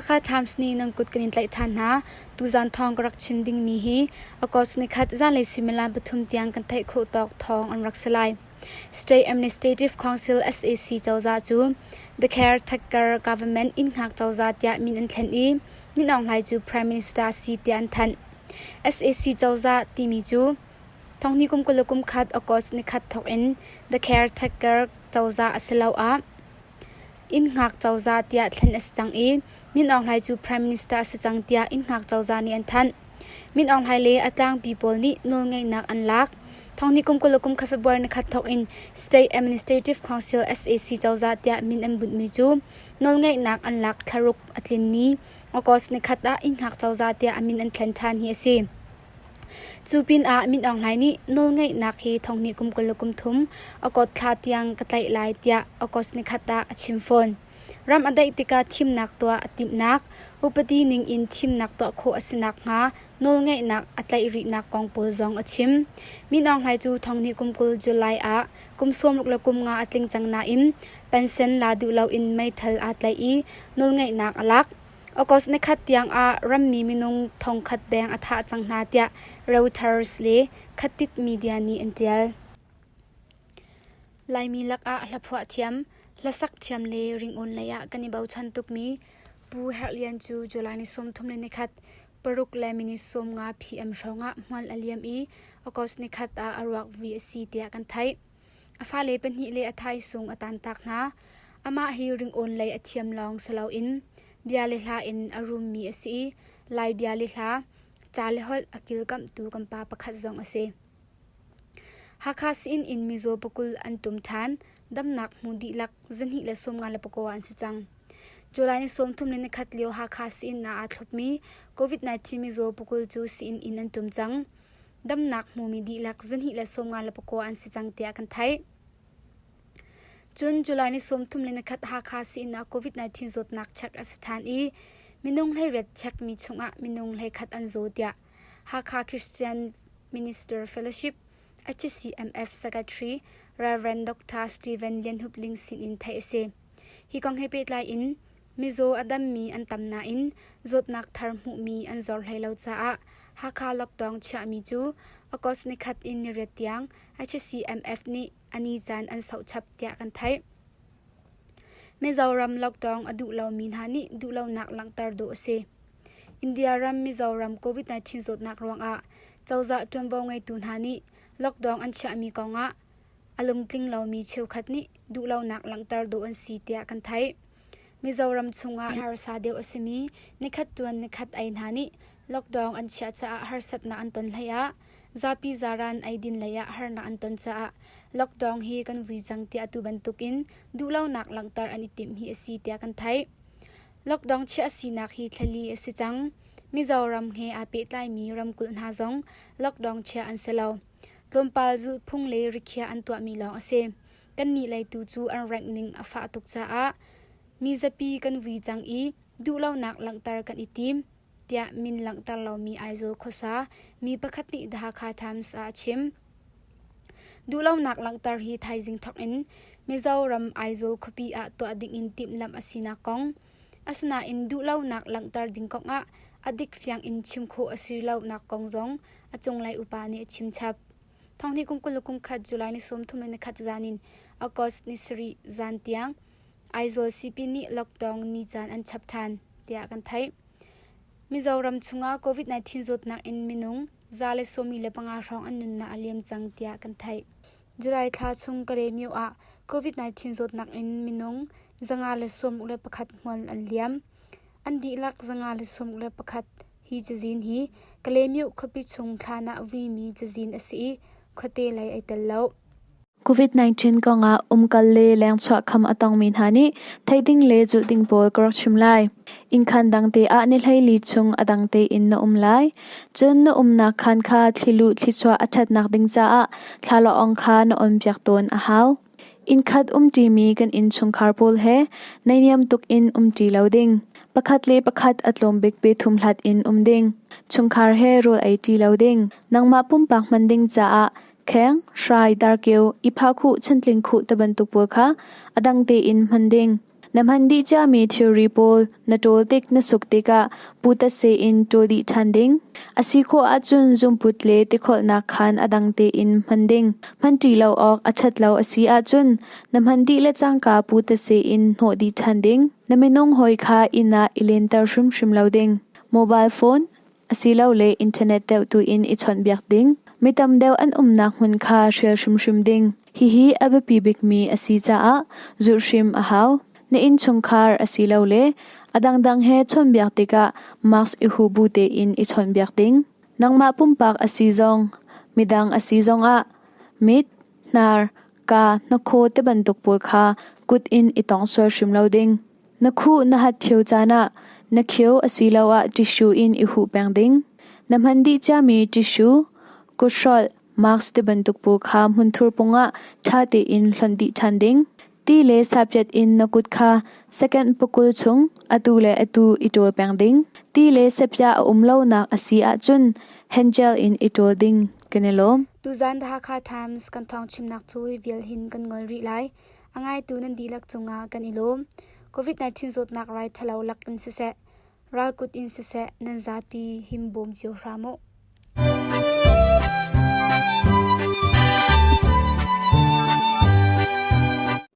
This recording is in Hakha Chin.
Hakha Times nih nan kut kan in tlaih ṭhan hna. Tuzaan thawng ka rak chim dingmi hi August nikhat zanlei suimilam pathum tiang kan theih khawh tawk thawng an rak si lai. State Administrative Council SAC cozah cu The Caretaker Government inn hngak cozah tiah min an thlen i Min Aung Hlaing cu Prime Minister a si tiah an thanh. SAC cozah timi cu Thonghnih kum 20 le kum khat August nikhat thawk in The Caretaker cozah asiloah inn hngak cozah tiah thlen a si cang i Min Aung Hlaing cu Prime Minister a si cang tiah inn hngak cozah nih an thanh. Min Aung Hlaing le a tlangpi pawl nih nawlngeihnak an lak. Thonghnih kum 20 le kum khat February nikhat thawk in State Administrative Council SAC cozah tiah min an bunhmi cu nawlngeihnak an lak thlaruk a tlin ni August nikhat ah inn hngak cozah tiah a min an thlen ṭhan hi a si. Cu pinah Min Aung Hlaing nih nawlngeihnak hi thonghnih kum 23 August thla tiang ka tlaih lai tiah August nikhat ah a chim fawn. Ram a daih tikah thimnak tuah a timhnak, upadi ning in thimnak tuah khawh a si nakhnga nawlngeihnak a tlaih rihnak kong pawl zong a chim. Min Aung Hlaing cu thonghnih kum 20 July ah kum 65 a tling cang nain pension la duh loin meithal aa tlaih i nawlngeihnak a lak. August nikhat tiang ah rammi minung thongkhat deng a thah cang hna tiah Reuters le Khatit media nih an ṭial. Laimi lakah hlaphuah thiam, hlasak thiam le ringawn lei ah kan i bochan tukmi Pu Herh Lian cu July ni 31 paruk le minute 50 PM hrawng ah hmual a liam i August nikhat ah a ruak vui a si tiah kan theih. A fale pahnih le a thaisung a tantak hna. Amah hi ringawn lei a thiam lawng si loin bia le hla in a rummi a si i Lai bia le hla, ca le holh a kilkamhtu kan pa pakhat zong a si. Hakha sii-inn in mizaw pakul an tum ṭhan. Damnak hmu dihlak 259 an si cang. July ni 31 lio Hakha sii-inn ah aa thlopmi COVID-19 mizaw pakul cu sii-inn in an tum cang. Damnak hmumi dihlak 259 an si cang tiah kan theih. Cun July ni 31 Hakha sii-inn ah COVID-19 zawtnak check a si ṭhan i minung 18 checkmi chungah minung 11 an zaw tiah Hakha Christian Minister Fellowship HCMF Secretary Rev. Dr. Stephen Lian Hup Ling sinin theih a si. Hi kong he pehtlai in Mizaw a dammi an tam nain zawtnak thar hmuhmi an zor hlei lo caah Hakha lockdown chiahmi cu August nikhat in niriat tiang HCMF nih a ni caan an sauh chap tiah kan theih. Mizoram lockdown a duh lomi hna nih duhlonak langhter dawh a si. India ram Mizoram COVID-19 zawtnak ruangah cozah ṭuanvo ngeitu hna nih lockdown an chiahmi kongah a lungtling lomi cheukhat nih duhlonak langhter dawh an si tiah kan theih. Mizoram chungah harsa deuh a simi nikhat ṭuan nikhat ei hna nih lockdown an chiah caah harsatnak an ton hleiah zapi zaran eidin lei ah harnak an ton caah lockdown hi kan vui cang tiah atu bantukin duhlonak langhter an i timh hi a si tiah kan theih. Lockdown chiah sinak hi thlali a si cang. Mizoram he aa pehtlaimi ramkulh hna zong lockdown chiah an si lo. Tlawmpal zulhphung le rikhiah an tuahmi lawng a si. Kannih lei tu cu an rank ning a fah tuk caah mizapi kan vui cang i duhlonak langhter kan i tim tiah min langhter lomi Aizawl khuasa mi pakhat nih The Hakha Times ah a chim. Duhlonak langhter hi thaizing thawk in Mizoram Aizawl khuapi ah tuah ding in timhlamh a sinak kong, asinain duhlonak langhter ding kong ah a dik fiang in chim khawh a si lonak kong zong a cunglei upa nih a chim chap. Thonghnih kum 20 le kum khat July ni 31 zan in August ni sarih zan tiang Aizawl sipin nih lockdown ni caan an chap ṭhan tiah kan theih. Mizoram chungah COVID-19 zawtnak in minung 145 hrawng an nunnak a liam cang tiah kan theih. July thla chung Kalaymyo ah COVID-19 zawtnak in minung 161 hmual an liam. An dihlak 161 Hi cazin hi Kalaymyo khuapi chung thlan ah vuimi cazin a si i khuate lei ai tel lo. COVID-19 kongah umkal le lengchuah kham a tongmi hna nih theih ding le zulh ding pawl ka rak chim lai. Innkhan dangte ah ni hleili chung a dang tein na um lai. Cun na umnak khaan kha thliluh thlichuah a ṭhatnak ding caah thlalawng kha na onpiak tawn a hau. Innkhat umṭimi kan innchungkhar pawl he naihniam tuk in umṭi lo ding. Pakhat le pakhat a tlawm bik pe thum hlat in um ding. Chungkhar he rawl eiṭi lo ding. Nangmah pumpak hman ding caah kheng, hrai, darkeu, i phakhuh, chantling khuh tibantuk pawl kha a dang tein hman ding. Na hman dih ciami thilri pawl na ṭawl tik na suk tikah putatse in ṭawl dih ṭhan ding. A si khawh ahcun zunput le tikholhnak khaan a dang tein hman ding. Hmanṭi lo awk a ṭhat lo a si ahcun na hman dih le cangka putatse in hnawh dih ṭhan ding. Na minung hawi kha inn ah i lenter hrimhrim lo ding. Mobile phone asilole internet deuh tu in i chawnhbiak ding. Mi tam deuh an umnak hmun kha hrial hrimhrim ding. Hihi a biapi bikmi a si caah zulh hrim a hau. Na innchungkhar asilole a dangdang he chawnhbiak tikah mask i huh bu tein i chawnhbiak ding. Nangmah pumpak a si zong, midang a si zongah mit, hnar, kaa, hnakhaw tibantuk pawl kha kut in i tawng sual hrim lo ding. Na khuh na hat ṭheo caan ah na khio asiloah tissue in i huh peng ding. Na hman dih ciami tissue, kuthrolh, mask tibantuk pawl kha hmunthur pung ah ṭha tein hlonh dih ṭhan ding. Ti le sappiat in na kut kha second pakul chung atu le atu i ṭawl peng ding. Ti le sepia a um lonak a si ahcun hand gel in i ṭawl ding. Kan i lawm. Tuzan The Hakha Times kan thawng chimnak cu hi vial hin kan ngol rih lai. A ngaitu nan dihlak cungah kan i lawm. COVID-19 zawtnak rai ṭhalo lak in siseh, ralkut in siseh nan zapi himbawm cio hram uh.